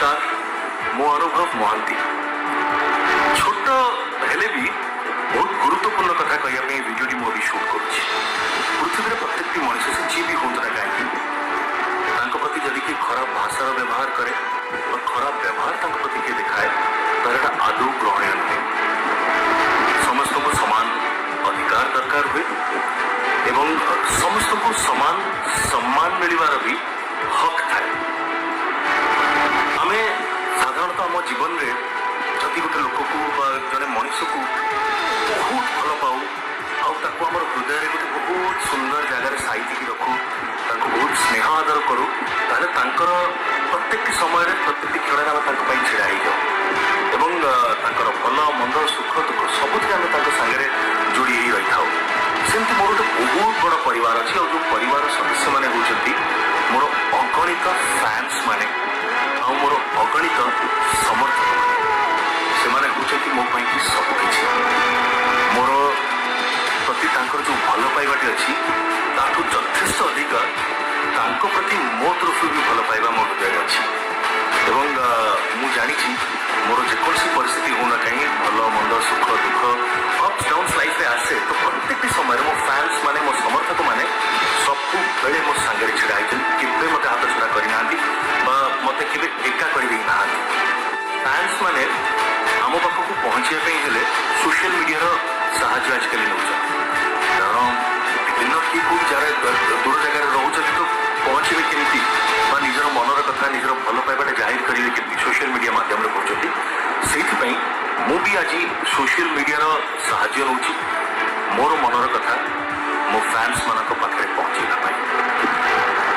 ନମସ୍କାର, ମୁଁ ଅନୁଭବ ମହାନ୍ତି। ଛୋଟ ହେଲେ ବି ବହୁତ ଗୁରୁତ୍ୱପୂର୍ଣ୍ଣ କଥା କହିବା ପାଇଁ ଭିଡ଼ିଓଟି ମୁଁ ଅବି ସୁଟ୍ କରୁଛି। ପୃଥିବୀର ପ୍ରତ୍ୟେକଟି ମଣିଷ, ସେ ଯିଏ ବି ହୁଅନ୍ତୁ ନା କାହିଁକି, ତାଙ୍କ ପ୍ରତି ଯଦି କିଏ ଖରାପ ଭାଷାର ବ୍ୟବହାର କରେ ବା ଖରାପ ବ୍ୟବହାର ତାଙ୍କ ପ୍ରତି କିଏ ଦେଖାଏ, ତାହେଲେ ଏଟା ଆଦୌ ଗ୍ରହଣୀୟ ନୁହେଁ। ସମସ୍ତଙ୍କୁ ସମାନ ଅଧିକାର ଦରକାର ହୁଏ ଏବଂ ସମସ୍ତଙ୍କୁ ସମାନ ସମ୍ମାନ ମିଳିବାର ବି ହକ୍ ଥାଏ। ଆମେ ସାଧାରଣତଃ ଆମ ଜୀବନରେ ଯଦି ଗୋଟେ ଲୋକକୁ ବା ଜଣେ ମଣିଷକୁ ବହୁତ ଭଲ ପାଉ ଆଉ ତାକୁ ଆମର ହୃଦୟରେ ଗୋଟେ ବହୁତ ସୁନ୍ଦର ଜାଗାରେ ସାଇତିକି ରଖୁ, ତାଙ୍କୁ ବହୁତ ସ୍ନେହ ଆଦର କରୁ, ତାହେଲେ ତାଙ୍କର ପ୍ରତ୍ୟେକଟି ସମୟରେ, ପ୍ରତ୍ୟେକଟି କ୍ଷଣରେ ଆମେ ତାଙ୍କ ପାଇଁ ଛିଡ଼ା ହେଇଯାଉ ଏବଂ ତାଙ୍କର ଭଲ ମନ୍ଦ, ସୁଖ ଦୁଃଖ ସବୁଥିରେ ଆମେ ତାଙ୍କ ସାଙ୍ଗରେ ଯୋଡ଼ି ହେଇ ରହିଥାଉ। ସେମିତି ମୋର ଗୋଟେ ବହୁତ ବଡ଼ ପରିବାର ଅଛି ଆଉ ଯେଉଁ ପରିବାର ସଦସ୍ୟମାନେ ହେଉଛନ୍ତି ମୋର ଅଗଣିତ ଫ୍ୟାନ୍ସ ମାନେ ଆଉ ମୋର ଅଗଣିତ ସମର୍ଥକମାନେ। ସେମାନେ ହେଉଛନ୍ତି ମୋ ପାଇଁ କି ସବୁ କିଛି। ମୋର ପ୍ରତି ତାଙ୍କର ଯେଉଁ ଭଲ ପାଇବାଟି ଅଛି, ତାଠୁ ଯଥେଷ୍ଟ ଅଧିକ ତାଙ୍କ ପ୍ରତି ମୋ ତରଫରୁ ବି ଭଲ ପାଇବା ମୋ ହୃଦୟରେ ଅଛି। ଏବଂ ମୁଁ ଜାଣିଛି, ମୋର ଯେକୌଣସି ପରିସ୍ଥିତି ହଉନା କାହିଁକି, ଭଲ ମନ୍ଦ, ସୁଖ ଦୁଃଖ, ଅପ୍ସ ଡାଉନ୍ସ ଲାଇଫରେ ଆସେ, ତ ପ୍ରତ୍ୟେକଟି ସମୟରେ ମୋ ଫ୍ୟାନ୍ସ ମାନେ, ମୋ ସମର୍ଥକ ମାନେ ସବୁବେଳେ ମୋ ସାଙ୍ଗରେ ଛିଡ଼ା ହେଇଛନ୍ତି। କେବେ ମୋତେ ହାତ ଛଡ଼ା କରିନାହାନ୍ତି ବା ମୋତେ କେବେ ଏକା କରିଦେଇନାହାନ୍ତି। ଫ୍ୟାନ୍ସ ମାନେ ଆମ ପାଖକୁ ପହଞ୍ଚିବା ପାଇଁ ହେଲେ ସୋସିଆଲ ମିଡ଼ିଆର ସାହାଯ୍ୟ ଆଜିକାଲି ନେଉଛନ୍ତି। କାରଣ ବିଭିନ୍ନ କିଏ କୋଉଠି ଜାଗାରେ, ଦୂର ଜାଗାରେ ରହୁଛନ୍ତି, ତ ପହଞ୍ଚିବେ କେମିତି ବା ନିଜର ମନର କଥା, ନିଜର ଭଲ ପାଇବାଟା ଜାହିର କରିବେ କେମିତି? ସୋସିଆଲ ମିଡ଼ିଆ ମାଧ୍ୟମରେ କରୁଛନ୍ତି। ସେଇଥିପାଇଁ ମୁଁ ବି ଆଜି ସୋସିଆଲ ମିଡ଼ିଆର ସାହାଯ୍ୟ ନେଉଛି ମୋର ମନର କଥା ମୋ ଫ୍ୟାନ୍ସ ମାନଙ୍କ ପାଖରେ ପହଞ୍ଚେଇବା ପାଇଁ।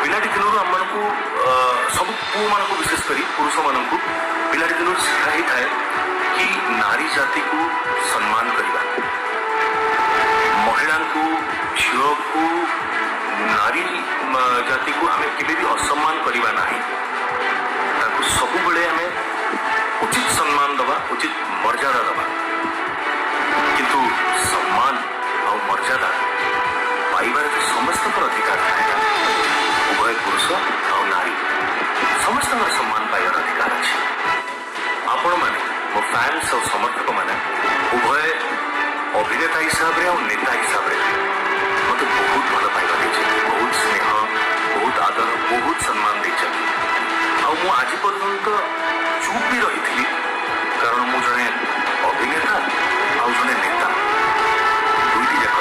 ପିଲାଟି ଦିନରୁ ଆମମାନଙ୍କୁ, ସବୁ ପୁଅମାନଙ୍କୁ, ବିଶେଷ କରି ପୁରୁଷମାନଙ୍କୁ ପିଲାଟି ଦିନରୁ ଶିଖା ହେଇଥାଏ କି ନାରୀ ଜାତିକୁ ସମ୍ମାନ କରିବା, ମହିଳାଙ୍କୁ, ଝିଅକୁ, ନାରୀ ଜାତିକୁ ଆମେ କେବେ ବି ଅସମ୍ମାନ କରିବା ନାହିଁ। ତାକୁ ସବୁବେଳେ ଆମେ ଉଚିତ ସମ୍ମାନ ଦେବା, ଉଚିତ ମର୍ଯ୍ୟାଦା ଦେବା। କିନ୍ତୁ ସମ୍ମାନ ଆଉ ମର୍ଯ୍ୟାଦା ପାଇବାରେ ତ ସମସ୍ତଙ୍କର ଅଧିକାର ଥାଏ ନା? ଉଭୟ ପୁରୁଷ ଆଉ ନାରୀ, ସମସ୍ତଙ୍କର ସମ୍ମାନ ପାଇବାର ଅଧିକାର ଅଛି। ଆପଣମାନେ, ମୋ ଫ୍ୟାନ୍ସ ଆଉ ସମର୍ଥକମାନେ, ଉଭୟ ଅଭିନେତା ହିସାବରେ ଆଉ ନେତା ହିସାବରେ ମୋତେ ବହୁତ ଭଲ ପାଇବା ଦେଇଛନ୍ତି, ବହୁତ ସ୍ନେହ, ବହୁତ ଆଦର, ବହୁତ ସମ୍ମାନ ଦେଇଛନ୍ତି। ଆଉ ମୁଁ ଆଜି ପର୍ଯ୍ୟନ୍ତ ଚୁପ୍ ବି ରହିଥିଲି, କାରଣ ମୁଁ ଜଣେ ଅଭିନେତା ଆଉ ଜଣେ ନେତା, ଦୁଇଟି ଯାକ।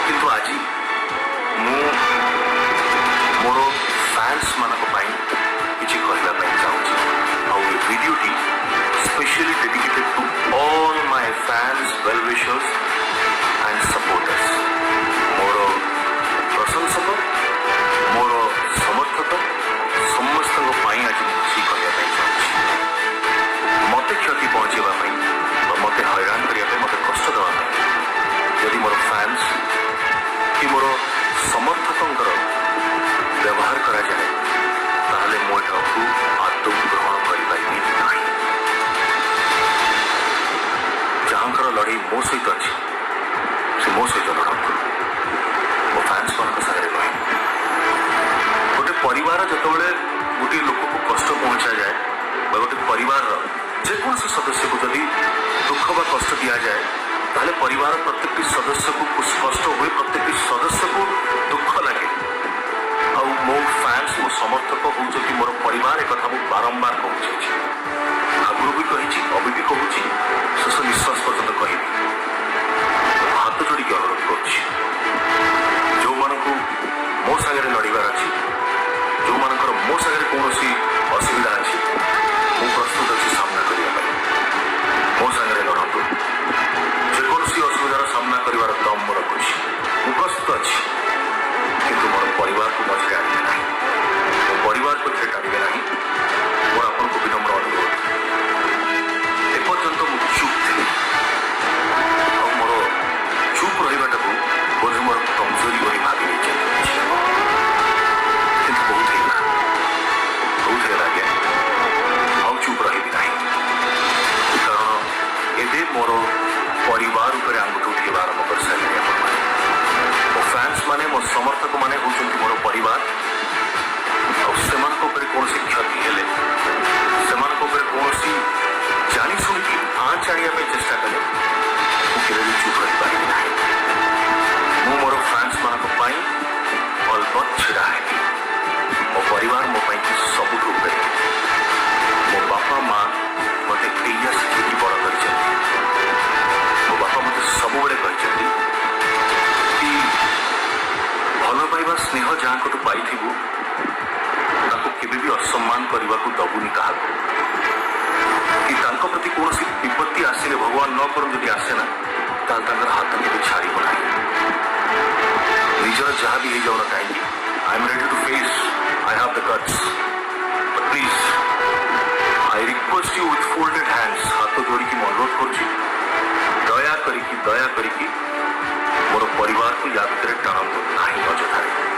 କିନ୍ତୁ ଆଜି ମୁଁ ମୋର ଫ୍ୟାନ୍ସ ମାନଙ୍କ ପାଇଁ କିଛି କହିବା ପାଇଁ ଚାହୁଁଛି। ଆଉ ଏ ଭିଡ଼ିଓଟି specially dedicated to all my fans, well wishers and supporters। ମୋର ପ୍ରଶଂସକ, ମୋର ସମର୍ଥକ, ସମସ୍ତଙ୍କ ପାଇଁ ଆଜି ମୁଁ କିଛି କହିବା ପାଇଁ ଚାହୁଁଛି। ମୋତେ କ୍ଷତି ପହଞ୍ଚାଇବା ପାଇଁ ବା ମୋତେ ହଇରାଣ କରିବା ପାଇଁ, ମୋତେ କଷ୍ଟ ଦେବା ପାଇଁ ଯଦି ମୋର ଫ୍ୟାନ୍ସ କି ମୋର ସମର୍ଥକଙ୍କର ବ୍ୟବହାର କରାଯାଏ, ତାହେଲେ ମୁଁ ଏଟାକୁ ଆଦୌ ଗ୍ରହଣ କରିପାରିବି ନାହିଁ। ଯାହାଙ୍କର ଲଢ଼େଇ ମୋ ସହିତ ଅଛି, ସେ ମୋ ସହିତ ଲଢ଼ନ୍ତୁ, ମୋ ଫ୍ୟାନ୍ସ ମାନଙ୍କ ସାଙ୍ଗରେ ନୁହେଁ। ଗୋଟେ ପରିବାର, ଯେତେବେଳେ ଗୋଟିଏ ଲୋକକୁ କଷ୍ଟ ପହଞ୍ଚାଯାଏ ବା ଗୋଟେ ପରିବାରର ଯେକୌଣସି ସଦସ୍ୟକୁ ଯଦି ଦୁଃଖ ବା କଷ୍ଟ ଦିଆଯାଏ, ତାହେଲେ ପରିବାର ପ୍ରତ୍ୟେକଟି ସଦସ୍ୟକୁ କଷ୍ଟ ହୁଏ, ପ୍ରତ୍ୟେକଟି ସଦସ୍ୟକୁ ଦୁଃଖ ଲାଗେ। ଆଉ ମୋ ଫ୍ୟାନ୍ସ, ମୋ ସମର୍ଥକ ହେଉଛନ୍ତି ମୋର ପରିବାର। ଏକଥା ମୁଁ ବାରମ୍ବାର କହୁଛି, ଆଗରୁ ବି କହିଛି, ଅବି ବି କହୁଛି, ଶେଷ ନିଶ୍ୱାସ ପର୍ଯ୍ୟନ୍ତ କହିବି। ହାତ ଯୋଡ଼ିକି ଅନୁରୋଧ କରୁଛି, ଯେଉଁମାନଙ୍କୁ ମୋ ସାଙ୍ଗରେ ଲଢ଼ିବାର ଅଛି, ଯେଉଁମାନଙ୍କର ମୋ ସାଙ୍ଗରେ କୌଣସି ଅସୁବିଧା ଅଛି, ମୁଁ ପ୍ରସ୍ତୁତ ଅଛି ସାମ୍ନା କରିବା ପାଇଁ। ମୋ ସାଙ୍ଗରେ ଲଢ଼ନ୍ତୁ। ଯେକୌଣସି ଅସୁବିଧାର ସାମ୍ନା କରିବାର ଦମ୍ ମୁଁ ରଖୁଛି। ମୁଁ ପ୍ରସ୍ତୁତ ଅଛି। କିନ୍ତୁ ମୋର ପରିବାରକୁ ମଝିରେ ଆଣିବେ ନାହିଁ, ମୋ ପରିବାରକୁ ଏଥିରେ ଟାଣିବେ ନାହିଁ। ମୋର ଆପଣଙ୍କୁ ବିନମ୍ର ଅନୁରୋଧ। ଏପର୍ଯ୍ୟନ୍ତ ମୁଁ ଚୁପ୍ ଥିଲି ଆଉ ମୋର ଚୁପ୍ ରହିବାଟାକୁ ବୋଧେ ମୋର କମଜୋରି ବୋଲି ଭାବି ନେଇଛନ୍ତି କିଛି ଲୋକ। କିନ୍ତୁ ବହୁତ ହେଇଗଲା, ବହୁତ ହେଇଗଲା ଆଜ୍ଞା। ଆଉ ଚୁପ୍ ରହିବି ନାହିଁ, କାରଣ ଏବେ ମୋର ପରିବାର ଉପରେ ଆଙ୍ଗୁଠି ଉଠେଇବା ଆରମ୍ଭ କରିସାରିଲେଣି ଆପଣମାନେ। ମୋ ଫ୍ୟାନ୍ସ ମାନେ, ମୋ ସମର୍ଥକ ମାନେ ହେଉଛନ୍ତି ମୋର ପରିବାର। ଆଉ ସେମାନଙ୍କ ଉପରେ କୌଣସି କ୍ଷତି ହେଲେ କରିବାକୁ ଦବୁନି କାହାକୁ, କି ତାଙ୍କ ପ୍ରତି କୌଣସି ବିପତ୍ତି ଆସିଲେ, ଭଗବାନ ନ କରନ୍ତୁ, ଯଦି ଆସେ ନା, ତାହେଲେ ତାଙ୍କର ହାତ କେବେ ଛାଡ଼ିବ ନାହିଁ। ନିଜର ଯାହା ବି ହେଇଯାଉ ନା କାହିଁକି, I am ready to face. I have the guts, but please, I request you with folded hands, ହାତ ଯୋଡ଼ିକି ମୁଁ ଅନୁରୋଧ କରୁଛି, ଦୟା କରିକି, ଦୟା କରିକି ମୋର ପରିବାରକୁ ୟା ଭିତରେ ଟାଣନ୍ତୁ ନାହିଁ ଅଯଥାରେ।